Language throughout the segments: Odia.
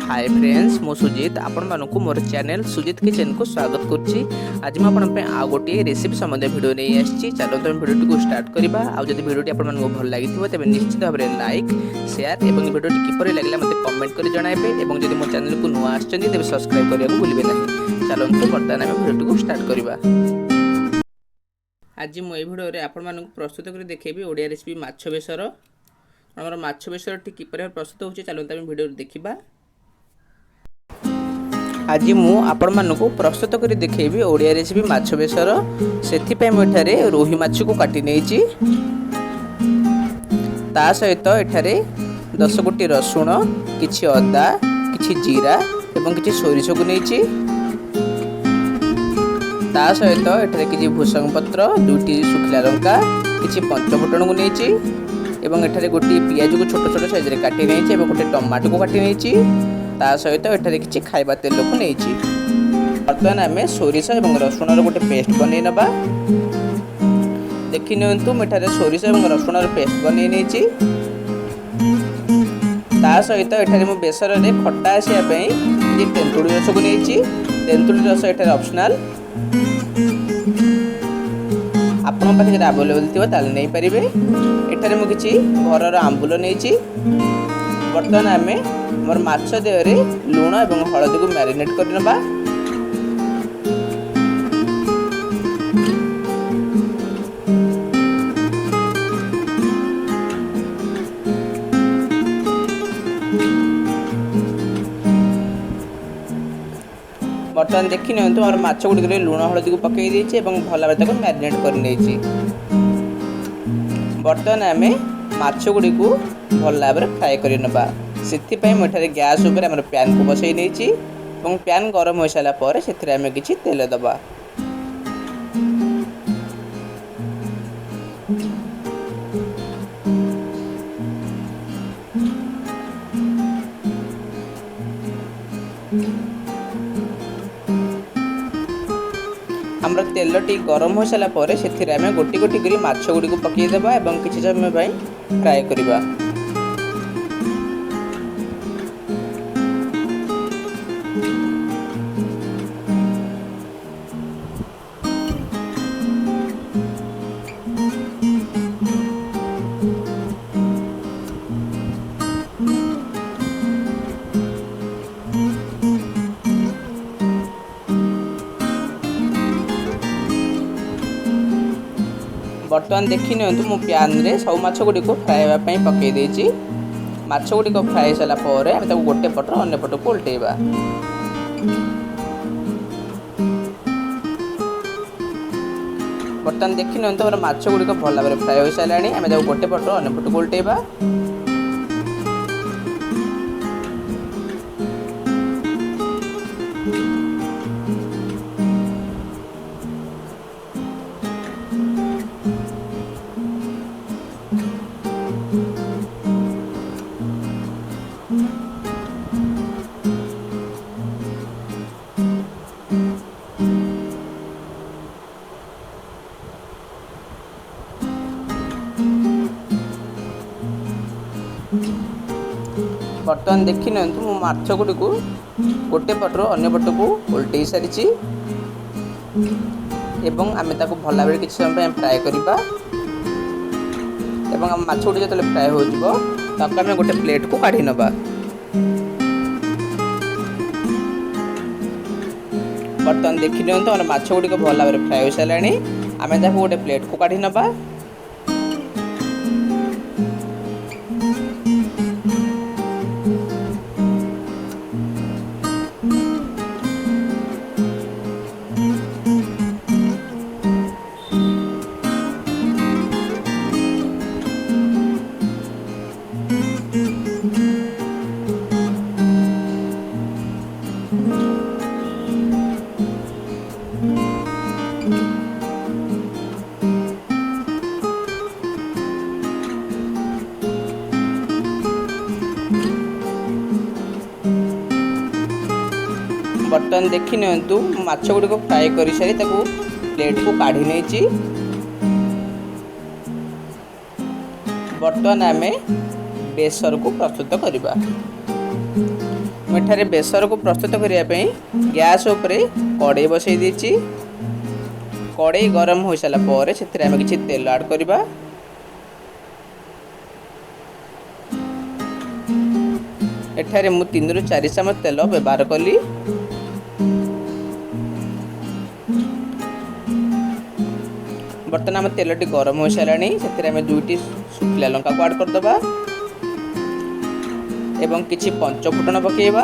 ହାଏ ଫ୍ରେଣ୍ଡସ୍, ମୁଁ ସୁଜିତ ଆପଣମାନଙ୍କୁ ମୋର ଚ୍ୟାନେଲ୍ ସୁଜିତ କିଚେନ୍କୁ ସ୍ୱାଗତ କରୁଛି। ଆଜି ମୁଁ ଆପଣଙ୍କ ପାଇଁ ଆଉ ଗୋଟିଏ ରେସିପି ସମ୍ବନ୍ଧୀୟ ଭିଡ଼ିଓ ନେଇ ଆସିଛି। ଚାଲନ୍ତୁ, ଆମେ ଭିଡ଼ିଓଟିକୁ ଷ୍ଟାର୍ଟ କରିବା। ଆଉ ଯଦି ଭିଡ଼ିଓଟି ଆପଣମାନଙ୍କୁ ଭଲ ଲାଗିଥିବ, ତେବେ ନିଶ୍ଚିତ ଭାବରେ ଲାଇକ୍, ସେୟାର ଏବଂ ଭିଡ଼ିଓଟି କିପରି ଲାଗିଲା ମୋତେ କମେଣ୍ଟ କରି ଜଣାଇବେ। ଏବଂ ଯଦି ମୋ ଚ୍ୟାନେଲକୁ ନୂଆ ଆସିଛନ୍ତି, ତେବେ ସବସ୍କ୍ରାଇବ୍ କରିବାକୁ ଭୁଲିବେ ନାହିଁ। ଚାଲନ୍ତୁ, ବର୍ତ୍ତମାନ ଆମେ ଭିଡ଼ିଓଟିକୁ ଷ୍ଟାର୍ଟ କରିବା। ଆଜି ମୁଁ ଏହି ଭିଡ଼ିଓରେ ଆପଣମାନଙ୍କୁ ପ୍ରସ୍ତୁତ କରି ଦେଖେଇବି ଓଡ଼ିଆ ରେସିପି ମାଛ ବେସର। ଆମର ମାଛ ବେସରଟି କିପରି ଭାବେ ପ୍ରସ୍ତୁତ ହେଉଛି, ଚାଲନ୍ତୁ ଆମେ ଭିଡ଼ିଓରେ ଦେଖିବା। ଆଜି ମୁଁ ଆପଣମାନଙ୍କୁ ପ୍ରସ୍ତୁତ କରି ଦେଖେଇବି ଓଡ଼ିଆ ରେସିପି ମାଛ ବେସର। ସେଥିପାଇଁ ମୁଁ ଏଠାରେ ରୋହି ମାଛକୁ କାଟି ନେଇଛି। ତା ସହିତ ଏଠାରେ 10 ଗୋଟି ରସୁଣ, କିଛି ଅଦା, କିଛି ଜିରା ଏବଂ କିଛି ସୋରିଷକୁ ନେଇଛି। ତା ସହିତ ଏଠାରେ କିଛି ଭୃସଙ୍ଗ ପତ୍ର, ଦୁଇଟି ଶୁଖିଲା ଲଙ୍କା, କିଛି ପଞ୍ଚଫୁଟଣକୁ ନେଇଛି ଏବଂ ଏଠାରେ ଗୋଟିଏ ପିଆଜକୁ ଛୋଟ ଛୋଟ ସାଇଜରେ କାଟି ନେଇଛି ଏବଂ ଗୋଟିଏ ଟମାଟୋକୁ କାଟି ନେଇଛି। ତା ସହିତ ଏଠାରେ କିଛି ଖାଇବା ତେଲକୁ ନେଇଛି। ବର୍ତ୍ତମାନ ଆମେ ସୋରିଷ ଏବଂ ରସୁଣର ଗୋଟେ ପେଷ୍ଟ ବନେଇ ନେବା। ଦେଖି ନିଅନ୍ତୁ, ମୁଁ ଏଠାରେ ସୋରିଷ ଏବଂ ରସୁଣର ପେଷ୍ଟ ବନେଇ ନେଇଛି। ତା ସହିତ ଏଠାରେ ମୁଁ ବେସରରେ ଖଟା ଆସିବା ପାଇଁ କିଛି ତେନ୍ତୁଳି ରସକୁ ନେଇଛି। ତେନ୍ତୁଳି ରସ ଏଠାରେ ଅପସନାଲ୍, ଆପଣଙ୍କ ପାଖରେ ଯଦି ଆଭେଲେବଲ୍ ଥିବ ତାହେଲେ ନେଇପାରିବେ। ଏଠାରେ ମୁଁ କିଛି ଘରର ଆମ୍ବୁଲ ନେଇଛି। ବର୍ତ୍ତମାନ ଆମେ ଆମର ମାଛ ଦେହରେ ଲୁଣ ଏବଂ ହଳଦୀକୁ ମ୍ୟାରିନେଟ୍ କରିନେବା। ବର୍ତ୍ତମାନ ଦେଖି ନିଅନ୍ତୁ, ଆମର ମାଛ ଗୁଡ଼ିକରେ ଲୁଣ ହଳଦୀକୁ ପକାଇ ଦେଇଛି ଏବଂ ଭଲ ଭାବରେ ତାକୁ ମ୍ୟାରିନେଟ୍ କରିନେଇଛି। ବର୍ତ୍ତମାନ ଆମେ ମାଛ ଗୁଡ଼ିକୁ ଭଲ ଭାବରେ ଫ୍ରାଏ କରିନେବା। ସେଥିପାଇଁ ମୁଁ ଏଠାରେ ଗ୍ୟାସ୍ ଉପରେ ଆମର ପ୍ୟାନ୍କୁ ବସାଇ ନେଇଛି ଏବଂ ପ୍ୟାନ୍ ଗରମ ହୋଇସାରିଲା ପରେ ସେଥିରେ ଆମେ କିଛି ତେଲ ଦେବା। ଆମର ତେଲଟି ଗରମ ହୋଇସାରିଲା ପରେ ସେଥିରେ ଆମେ ଗୋଟି ଗୋଟି କରି ମାଛ ଗୁଡ଼ିକୁ ପକାଇଦେବା ଏବଂ କିଛି ସମୟ ପାଇଁ ଫ୍ରାଏ କରିବା। ବର୍ତ୍ତମାନ ଦେଖି ନିଅନ୍ତୁ, ମୁଁ ପ୍ୟାନ୍ରେ ସବୁ ମାଛ ଗୁଡ଼ିକୁ ଫ୍ରାଏ ହେବା ପାଇଁ ପକାଇ ଦେଇଛି। ମାଛ ଗୁଡ଼ିକ ଫ୍ରାଏ ହେଇସାରିଲା ପରେ ଆମେ ତାକୁ ଗୋଟେ ପଟରୁ ଅନ୍ୟ ପଟକୁ ଓଲଟେଇବା। ବର୍ତ୍ତମାନ ଦେଖି ନିଅନ୍ତୁ, ଆମର ମାଛ ଗୁଡ଼ିକ ଭଲ ଭାବରେ ଫ୍ରାଏ ହୋଇସାରିଲାଣି। ଆମେ ତାକୁ ଗୋଟେ ପଟରୁ ଅନ୍ୟ ପଟକୁ ଓଲଟେଇବା। ବର୍ତ୍ତମାନ ଦେଖି ନିଅନ୍ତୁ, ମୁଁ ମାଛ ଗୁଡ଼ିକୁ ଗୋଟେ ପଟରୁ ଅନ୍ୟ ପଟକୁ ଓଲଟେଇ ସାରିଛି ଏବଂ ଆମେ ତାକୁ ଭଲ ଭାବରେ କିଛି ସମୟ ପାଇଁ ଫ୍ରାଏ କରିବା। ଏବଂ ଆମ ମାଛ ଗୁଡ଼ିକ ଯେତେବେଳେ ଫ୍ରାଏ ହୋଇଯିବ, ତାକୁ ଆମେ ଗୋଟେ ପ୍ଲେଟ୍କୁ କାଢ଼ି ନେବା। ବର୍ତ୍ତମାନ ଦେଖି ନିଅନ୍ତୁ, ଆମର ମାଛ ଗୁଡ଼ିକ ଭଲ ଭାବରେ ଫ୍ରାଏ ହୋଇସାରିଲାଣି। ଆମେ ତାକୁ ଗୋଟେ ପ୍ଲେଟ୍କୁ କାଢ଼ି ନେବା। ବର୍ତ୍ତମାନ ଦେଖି ନିଅନ୍ତୁ, ମାଛ ଗୁଡ଼ିକ ଫ୍ରାଏ କରିସାରି ତାକୁ ପ୍ଲେଟ୍କୁ କାଢ଼ି ନେଇଛି। ବର୍ତ୍ତମାନ ଆମେ ବେସରକୁ ପ୍ରସ୍ତୁତ କରିବା। ମୁଁ ମୁଁ ଏଠାରେ ବେସରକୁ ପ୍ରସ୍ତୁତ କରିବା ପାଇଁ ଗ୍ୟାସ୍ ଉପରେ କଡ଼େଇ ବସାଇ ଦେଇଛି। କଡ଼େଇ ଗରମ ହୋଇସାରିଲା ପରେ ସେଥିରେ ଆମେ କିଛି ତେଲ ଆଡ଼୍ କରିବା। ଏଠାରେ ମୁଁ 3ରୁ 4 ଚାମଚ ତେଲ ବ୍ୟବହାର କଲି। ବର୍ତ୍ତମାନ ଆମ ତେଲଟି ଗରମ ହୋଇସାରିଲାଣି। ସେଥିରେ ଆମେ 2ଟି ଶୁଖିଲା ଲଙ୍କାକୁ ଆଡ଼୍ କରିଦେବା ଏବଂ କିଛି ପଞ୍ଚ ଫୁଟଣ ପକାଇବା।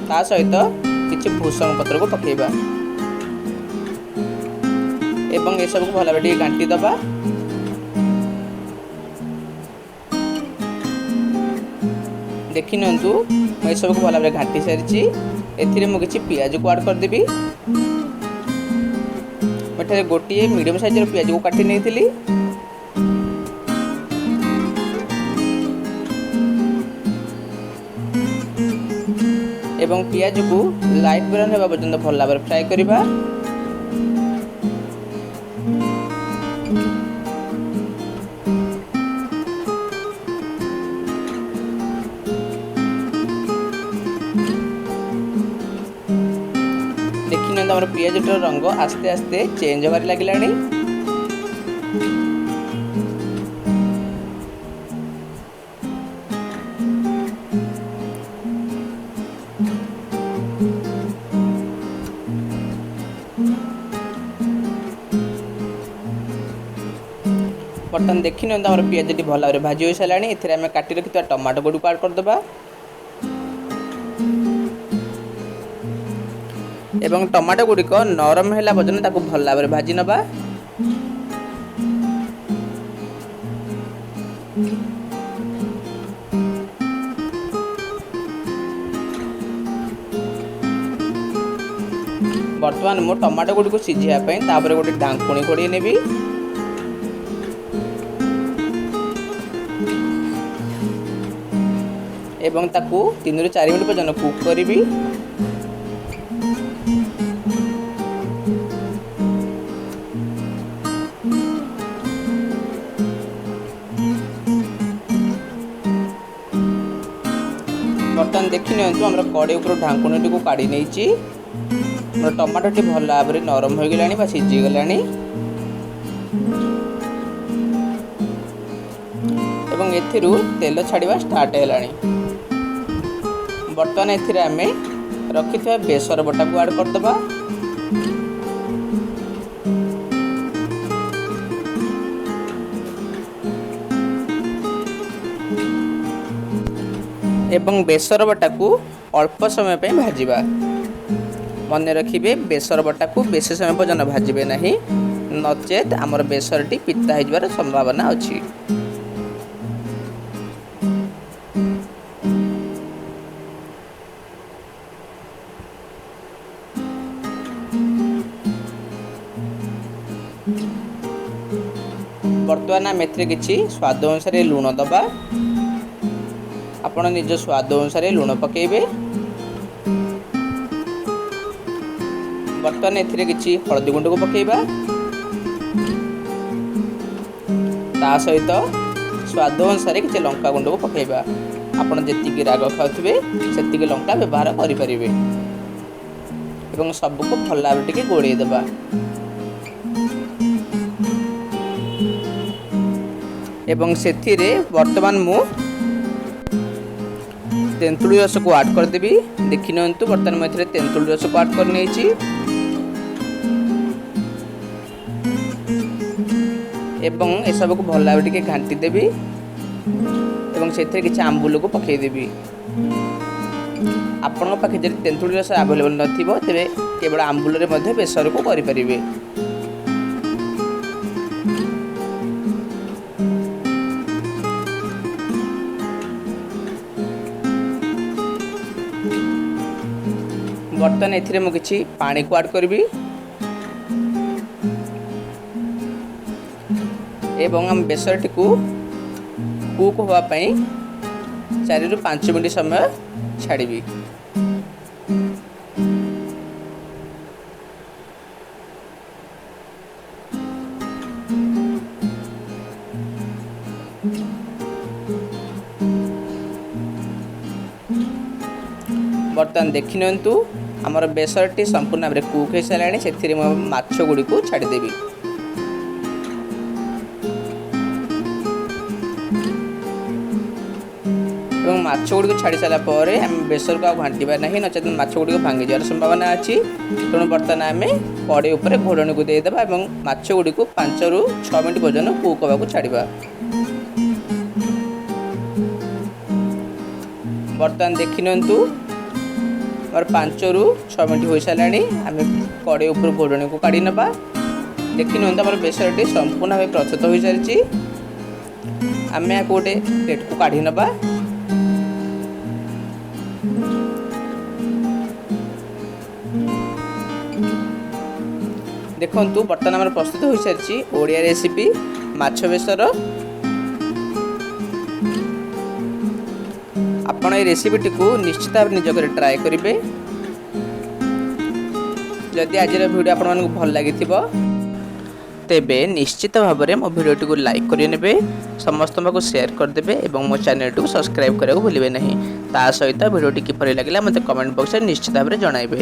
ତା ସହିତ କିଛି ଭୃସଙ୍ଗ ପତ୍ରକୁ ପକାଇବା ଏବଂ ଏସବୁକୁ ଭଲ ଭାବେ ଟିକେ ଘାଣ୍ଟି ଦେବା। ଦେଖିନିଅନ୍ତୁ, ମୁଁ ଏସବୁକୁ ଭଲ ଭାବରେ ଘାଣ୍ଟି ସାରିଛି। ଏଥିରେ ମୁଁ କିଛି ପିଆଜକୁ ଆଡ଼୍ କରିଦେବି। ମୁଁ ଏଠାରେ ଗୋଟିଏ ମିଡ଼ିୟମ୍ ସାଇଜ୍ର ପିଆଜକୁ କାଟି ନେଇଥିଲି। ଏବଂ ପିଆଜକୁ ଲାଇଟ୍ ବ୍ରାଉନ୍ ହେବା ପର୍ଯ୍ୟନ୍ତ ଭଲ ଭାବରେ ଫ୍ରାଏ କରିବା। ଦେଖିନିଅନ୍ତୁ, ଆମର ପିଆଜଟିର ରଙ୍ଗ ଆସ୍ତେ ଆସ୍ତେ ଚେଞ୍ଜ ହେବାରେ ଲାଗିଲାଣି। ବର୍ତ୍ତମାନ ଦେଖିନିଅନ୍ତୁ, ଆମର ପିଆଜଟି ଭଲ ଭାବରେ ଭାଜି ହୋଇସାରିଲାଣି। ଏଥିରେ ଆମେ କାଟି ରଖିଥିବା ଟମାଟୋ ଗୁଡ଼ିକୁ ଆଡ଼୍ କରିଦେବା ଏବଂ ଟମାଟୋ ଗୁଡ଼ିକ ନରମ ହେଲା ପର୍ଯ୍ୟନ୍ତ ତାକୁ ଭଲ ଭାବରେ ଭାଜି ନେବା। ବର୍ତ୍ତମାନ ମୁଁ ଟମାଟୋ ଗୁଡ଼ିକୁ ସିଝିବା ପାଇଁ ତାପରେ ଗୋଟେ ଢାଙ୍କୁଣୀ ଘୋଡ଼େଇ ନେବି ଏବଂ ତାକୁ 3ରୁ 4 ମିନିଟ୍ ପର୍ଯ୍ୟନ୍ତ କୁକ୍ କରିବି। ବର୍ତ୍ତମାନ ଦେଖିନିଅନ୍ତୁ, ଆମର କଡ଼େଇ ଉପରୁ ଢାଙ୍କୁଣୀଟିକୁ କାଢ଼ି ନେଇଛି। ଆମର ଟମାଟୋଟି ଭଲ ଭାବରେ ନରମ ହୋଇଗଲାଣି ବା ସିଝିଗଲାଣି ଏବଂ ଏଥିରୁ ତେଲ ଛାଡ଼ିବା ଷ୍ଟାର୍ଟ ହେଲାଣି। ବର୍ତ୍ତମାନ ଏଥିରେ ଆମେ ରଖିଥିବା ବେସର ବଟାକୁ ଆଡ଼୍ କରିଦେବା ଏବଂ ବେସର ବଟାକୁ ଅଳ୍ପ ସମୟ ପାଇଁ ଭାଜିବା। ମନେ ରଖିବେ, ବେସର ବଟାକୁ ବେଶୀ ସମୟ ପର୍ଯ୍ୟନ୍ତ ଭାଜିବେ ନାହିଁ, ନଚେତ୍ ଆମର ବେସରଟି ପିତା ହେଇଯିବାର ସମ୍ଭାବନା ଅଛି। ବର୍ତ୍ତମାନ ଆମେ ଏଥିରେ କିଛି ସ୍ୱାଦ ଅନୁସାରେ ଲୁଣ ଦେବା। ଆପଣ ନିଜ ସ୍ୱାଦ ଅନୁସାରେ ଲୁଣ ପକାଇବେ। ବର୍ତ୍ତମାନ ଏଥିରେ କିଛି ହଳଦୀ ଗୁଣ୍ଡକୁ ପକାଇବା, ତା ସହିତ ସ୍ୱାଦ ଅନୁସାରେ କିଛି ଲଙ୍କା ଗୁଣ୍ଡକୁ ପକାଇବା। ଆପଣ ଯେତିକି ରାଗ ଖାଉଥିବେ ସେତିକି ଲଙ୍କା ବ୍ୟବହାର କରିପାରିବେ ଏବଂ ସବୁକୁ ଭଲ ଭାବରେ ଟିକେ ଗୋଳେଇ ଦେବା। ଏବଂ ସେଥିରେ ବର୍ତ୍ତମାନ ମୁଁ ତେନ୍ତୁଳି ରସକୁ ଆଡ଼୍ କରିଦେବି। ଦେଖିନିଅନ୍ତୁ, ବର୍ତ୍ତମାନ ମୁଁ ଏଥିରେ ତେନ୍ତୁଳି ରସକୁ ଆଡ଼୍ କରିନେଇଛି ଏବଂ ଏସବୁକୁ ଭଲ ଭାବରେ ଟିକେ ଘାଣ୍ଟି ଦେବି ଏବଂ ସେଥିରେ କିଛି ଆମ୍ବୁଲକୁ ପକାଇଦେବି। ଆପଣଙ୍କ ପାଖେ ଯଦି ତେନ୍ତୁଳି ରସ ଆଭେଲେବଲ୍ ନଥିବ, ତେବେ କେବଳ ଆମ୍ବୁଲରେ ମଧ୍ୟ ବେସରକୁ କରିପାରିବେ। ବର୍ତ୍ତମାନ ଏଥିରେ ମୁଁ କିଛି ପାଣିକୁ ଆଡ଼୍ କରିବି ଏବଂ ଆମ ବେସରଟିକୁ କୁକ୍ ହେବା ପାଇଁ 4ରୁ 5 ମିନିଟ୍ ସମୟ ଛାଡ଼ିବି। ବର୍ତ୍ତମାନ ଦେଖିନିଅନ୍ତୁ, ଆମର ବେସରଟି ସମ୍ପୂର୍ଣ୍ଣ ଭାବରେ କୁକ୍ ହୋଇସାରିଲାଣି। ସେଥିରେ ମୁଁ ମାଛ ଗୁଡ଼ିକୁ ଛାଡ଼ିଦେବି ଏବଂ ମାଛ ଗୁଡ଼ିକୁ ଛାଡ଼ି ସାରିଲା ପରେ ଆମେ ବେସରକୁ ଆଉ ଘାଣ୍ଟିବା ନାହିଁ, ନଚେତ ମାଛ ଗୁଡ଼ିକ ଭାଙ୍ଗିଯିବାର ସମ୍ଭାବନା ଅଛି। ତେଣୁ ବର୍ତ୍ତମାନ ଆମେ କଡ଼େଇ ଉପରେ ଘୋଡ଼ଣୀକୁ ଦେଇଦେବା ଏବଂ ମାଛ ଗୁଡ଼ିକୁ 5ରୁ 6 ମିନିଟ୍ ପର୍ଯ୍ୟନ୍ତ କୁକ୍ ହେବାକୁ ଛାଡ଼ିବା। ବର୍ତ୍ତମାନ ଦେଖିନିଅନ୍ତୁ, ଆମର 5ରୁ 6 ମିନିଟ୍ ହୋଇସାରିଲାଣି। ଆମେ କଡ଼େଇ ଉପରୁ ଘୋଡ଼ଣୀକୁ କାଢ଼ି ନେବା। ଦେଖିନିଅନ୍ତୁ, ଆମର ବେସରଟି ସମ୍ପୂର୍ଣ୍ଣ ଭାବେ ପ୍ରସ୍ତୁତ ହୋଇସାରିଛି। ଆମେ ଏହାକୁ ଗୋଟେ ପ୍ଲେଟ୍କୁ କାଢ଼ି ନେବା। ଦେଖନ୍ତୁ, ବର୍ତ୍ତମାନ ଆମର ପ୍ରସ୍ତୁତ ହୋଇସାରିଛି ଓଡ଼ିଆ ରେସିପି ମାଛ ବେସର। ଆପଣ ଏଇ ରେସିପିଟିକୁ ନିଶ୍ଚିତ ଭାବରେ ନିଜ ଘରେ ଟ୍ରାଏ କରିବେ। ଯଦି ଆଜିର ଭିଡ଼ିଓ ଆପଣମାନଙ୍କୁ ଭଲ ଲାଗିଥିବ, ତେବେ ନିଶ୍ଚିତ ଭାବରେ ମୋ ଭିଡ଼ିଓଟିକୁ ଲାଇକ୍ କରିନେବେ, ସମସ୍ତଙ୍କ ପାଖକୁ ସେୟାର କରିଦେବେ ଏବଂ ମୋ ଚ୍ୟାନେଲଟିକୁ ସବସ୍କ୍ରାଇବ୍ କରିବାକୁ ଭୁଲିବେ ନାହିଁ। ତା ସହିତ ଭିଡ଼ିଓଟି କିପରି ଲାଗିଲା ମୋତେ କମେଣ୍ଟ ବକ୍ସରେ ନିଶ୍ଚିତ ଭାବରେ ଜଣାଇବେ।